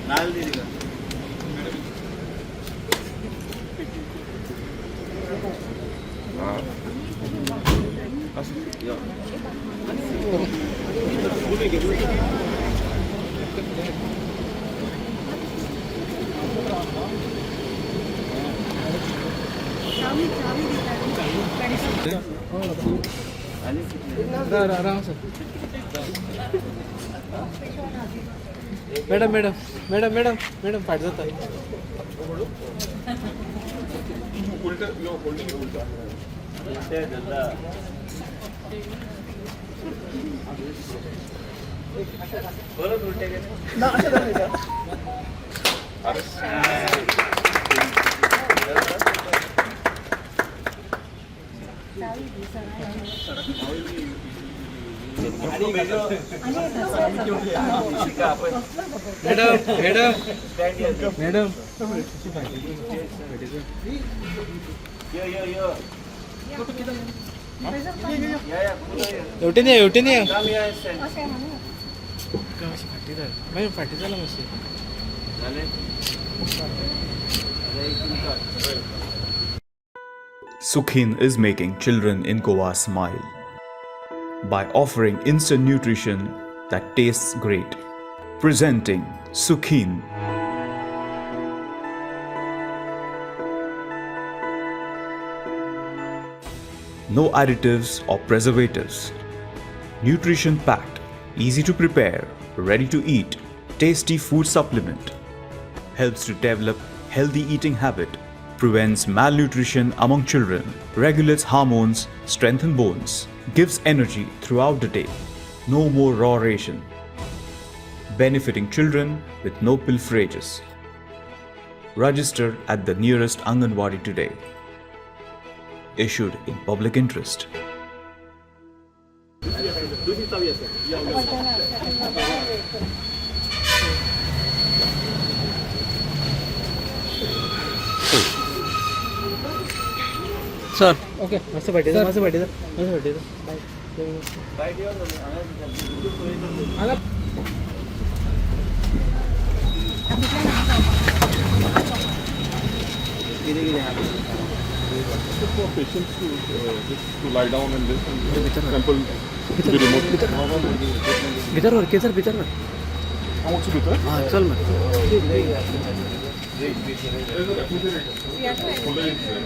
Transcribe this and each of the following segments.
नाल दी तिका. यो. आनी कितले? आराम से. Madam, madam, madam, madam, madam, फाट जाता. उल्टा, you are holding उल्टा. उलटे धरला. परत उलटे गेले. अरे. आणि शिका आपण. मॅडम, मॅडम, स्टँड या. मॅडम. यो यो यो. या या, कुठं या? हेवटेन या, हेवटेन या. काम या स्टँड. मातशी फाटी जाल, मागीर फाटी जाला मातशी. झाले. आता एक तुमचा. Sukhin is making children in Goa smile by offering instant nutrition that tastes great. Presenting Sukhin. No additives or preservatives. Nutrition packed, easy to prepare, ready to eat, tasty food supplement. Helps to develop healthy eating habit, prevents malnutrition among children, regulates hormones, strengthen bones, gives energy throughout the day. No more raw ration. Benefiting children with no pilferages. Register at the nearest Anganwadi today. Issued in public interest. दुसरी चावी असेल. Sir, okay, मातशें फाटी जा, मातशें फाटी जा, मातशें फाटी जा. बायट येवन हांगा. हांगा. कितें कितें आहा? For patients to just to lie down and this and sample to be remote. भितर व्हर केसर, भितर व्हर. हांव वचूं भितर? हां, चल मग. There's a refrigerator. Cooler is there.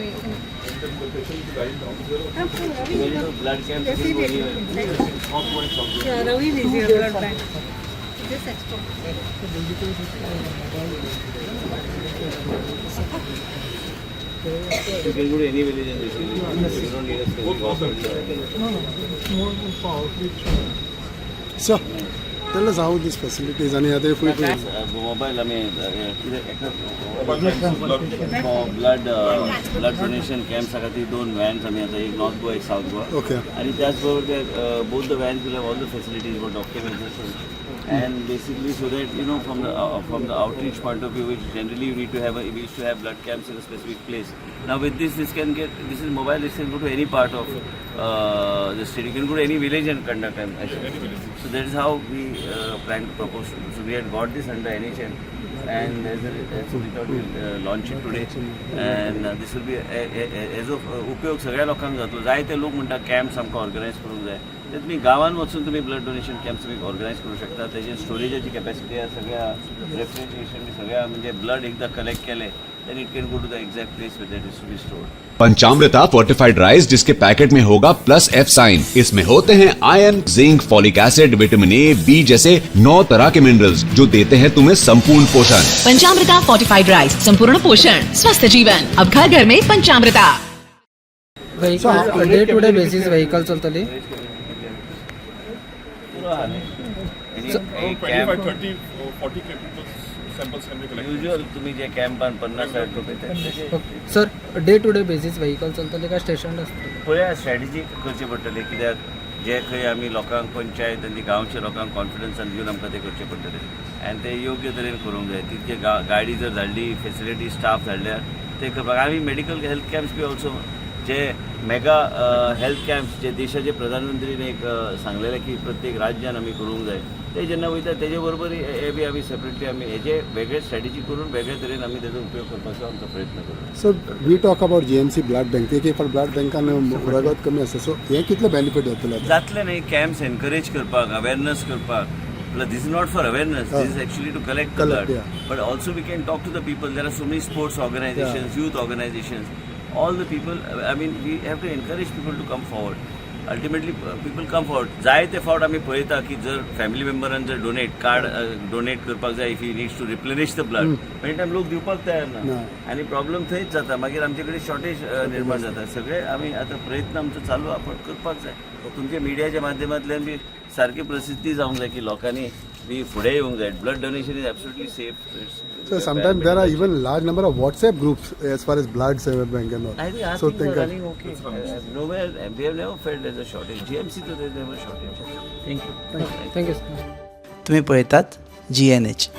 And then the patient is lying down. There are blood camp. Yeah, Ravi is your blood bank. This extra. You can go to any village in this village. You don't need a specific hospital. Sir, tell us how this facility is and other if we mobile आमी कितें एका blood donation कॅम्प्सा खातीर दोन vans आमी आतां, एक north Goa, एक south Goa. आणि त्याचबरोबर ते both the vans will have all the facilities for documentation and basically so that from the outreach point of view, which generally you need to have we used to have blood camps in a specific place. Now with this, this can get, this is mobile, this can go to any part of the state. You can go to any village and conduct them, actually. So that is how we plan to propose. So we had got this under NHM and as we thought we'll launch it today and this will be as of उपयोग सगळ्या लोकांक जातलो. जायते लोक म्हणटा camps आमकां organise करूंक जाय, ते तुमी गांवांत वचून तुमी ब्लड डोनेशन कॅम्प्स तुमी ऑर्गनायज करूं शकता. तेजे स्टोरेजाची कॅपॅसिटी आसा, सगळ्या रेफ्रिजरेशन बी सगळ्या, म्हणजे ब्लड एकदां कलेक्ट केलें, then it can go to the exact place where that is to be stored. Panchamrita fortified rice, जिसके पैकेट में होगा प्लस एफ साइन। इसमें होते हैं iron, zinc, folic acid, vitamin A, B जैसे 9 तरह के मिनरल्स, जो देते हैं तुम्हें संपूर्ण पोषण। पंचामृता फोर्टिफाइड राइस, संपूर्ण पोषण, स्वस्थ जीवन, अब घर घर में पंचामृता। Vehicle, day to day basis vehicle चलतली? पुरो आहा न्ही. आनी Around camp 25, 30, 40 people samples can be collected. Usual तुम्ही जे कॅम्पान 50-60 रुपये ते sir, day to day basis vehicle चलतले काय स्टेशन आसतलें? पळया, स्ट्रॅटेजी करची पडटली, कित्याक जे खंय आमी लोकांक, पंचायत आनी गांवच्या लोकांक कॉन्फिडन्सान घेवन आमकां तें करचें पडटलें आनी तें योग्य तरेन करूंक जाय. तितके गाडी जर धाडली, फेसिलिटी, स्टाफ धाडल्यार ते करपाक. आमी मेडिकल हेल्थ कॅम्प्स बी ऑल्सो, जे मेगा हेल्थ कॅम्प्स जे देशाचे प्रधानमंत्रीने एक सांगलेलें की प्रत्येक राज्यान आमी करूंक जाय. ते जेन्ना वयता तेजे बरोबर हे बी आमी सेपरेटली आमी हेजे वेगळे स्ट्रॅटेजी करून वेगळे तरेन आमी तेजो उपयोग करपाचो आमचो प्रयत्न करूं. So we talk about GMC blood bank. एक एक फावट ब्लड बँकान रगत कमी आसता, सो हें कितलें बेनिफीट जातलें आतां? जातलें न्ही, कॅम्प्स एनकरेज करपाक, अवेरनस करपाक. Plus this is not for awareness, this is actually to collect the Collect, blood. Yeah. But also we can talk to the people. There are so many sports organizations, youth organizations, all the people. I mean, we have to encourage people to come forward. Ultimately, people come forward. जाय ते फावट आमी पळयता की जर family मेंबरान जर donate card donate करपाक जाय, if he needs to replenish the blood, many time लोक दिवपाक तयार ना ना. आनी प्रॉब्लम थंयच जाता. मागीर आमचे कडेन शॉर्टेज निर्माण जाता. सगळे आमी आतां प्रयत्न आमचो चालू आपण करपाक जाय. तुमच्या मिडियाच्या माध्यमांतल्यान बी सारकी प्रसिद्धी जावंक जाय की लोकांनी बी फुडें येवंक जाय. Blood donation is absolutely safe. So sometimes there are even large number of WhatsApp groups as far as blood bank and all. I think our So things think are running okay. Nowhere we have never felt there's a shortage. GMC to there's never shortage. Thank you, thank you sir. तुम्ही पळयतात G N H.